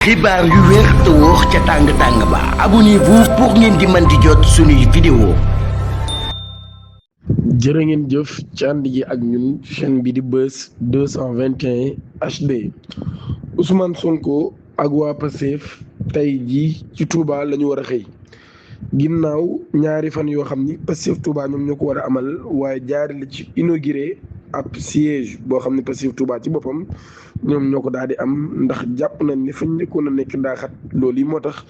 xibaar yu wér te wóor ca tàng-tàng ba abonnez-vous pour ngeen di mën di jot suñuy vidéo. jërë ngeen jëf ci ànd ji ak ñun chaîne bi di Buzz 221 HD. Ousmane Sonko ak waa Pastef tey jii ci Touba la ñu war a xëy ginnaaw ñaari fan yoo xam ni Pastef Touba ñoom ñoo ko war a amal waaye jaari la ci inauguré ab siège boo xam ne Pastef Touba ci boppam ñoom ñoo ko daal di am ndax jàpp nañ ni fañ nekkoon a nekk ndaaxat loolu yi moo tax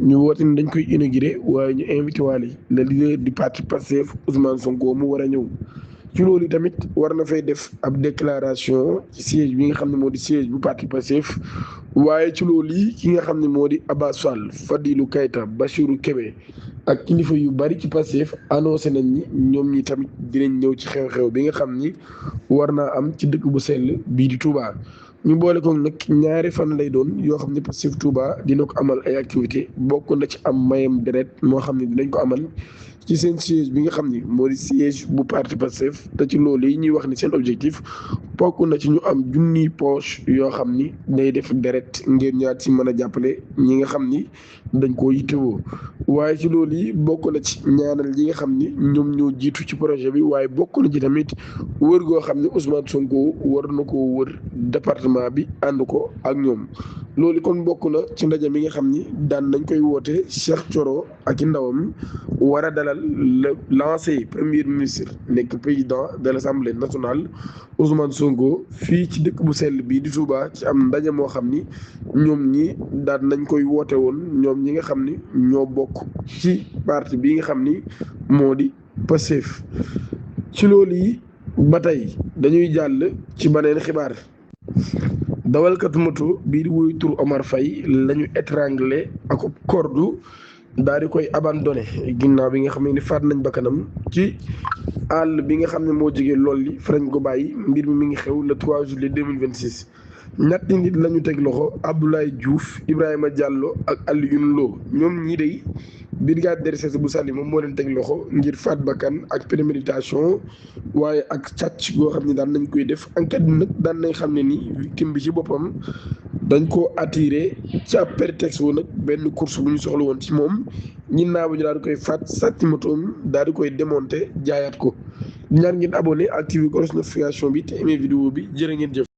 ñu woote ni dañ koy inauguré waaye ñu invité waale le leader du parti Pastef Ousmane Sonko mu war a ñëw ci loolu tamit war na fay def ab déclaration ci siège bi nga xam ne moo di siège bu parti Pastef waaye ci loolu yi ki nga xam ne moo di Abass Fall Fadilou Keita Bassirou Kébé ak kilifa yu bari ci Pastef annoncé nañ ni ñoom ñi tamit dinañ ñëw ci xew-xew bi nga xam ni war naa am ci dëkk bu sell bii di Touba. ñu boole ko nag ñaari fan lay doon yoo xam ne Pastef Touba dina ko amal ay activité bokk na ci am mayam deret moo xam ne dinañ ko amal ci seen siège bi nga xam ni moo di siège bu parti Pastef te ci loolu yi ñuy wax ni seen objectif bokk na ci ñu am junniy poche yoo xam ni day def deret ngeen ñaar ci mën a jàppale ñi nga xam ni dañ koo yittewoo waaye ci loolu yi bokk na ci ñaanal yi nga xam ni ñoom ñoo jiitu ci projet bi waaye bokk na ci tamit wër goo xam ne Ousmane Sonko war na koo wër département bi ànd ko ak ñoom loolu kon bokk na ci ndaje mi nga xam ni daan nañ koy woote Cheikh Thioro ak i ndawam war a dalal l'ancien premier ministre nekk président de l'Assemblée nationale Ousmane Sonko fii ci dëkk bu sell bii di Touba ci am ndaje moo xam ni ñoom ñi daan nañ koy woote woon ñoom ñi nga xam ni ñoo bokk ci parti bi nga xam ni moo di Pastef ci loolu yi ba tey dañuy jàll ci beneen xibaar. dawalkatu moto bii di wuy tur Omar Faye lañu étranglé ak corde daal di koy abandonné ginnaaw bi nga xam ne faat nañ bakkanam ci àll bi nga xam ne moo jógee lool li fa lañ ko bàyyi mbir mi ngi xew le 3 juillet 2026 ñetti nit la ñu teg loxo Abdoulaye Diouf Ibrahima Diallo ak Alioune Lo ñoom ñii day brigade de recherche bu Saly moom moo leen teg loxo ngir faat bakkan ak préméditation waaye ak càcc goo xam ne daan nañ koy def enquête bi nag daan nañ xam ne ni victime bi ci boppam dañ koo attiré ci ab prétexte woon nag benn course bu ñu soxla woon ci moom ginnaaw bi ñu daal di koy faat sàcc motoom daal di koy démonté jaayaat ko ñaar ngeen abonné activé ko notification bi te aimé vidéo bi jërë ngeen jëf.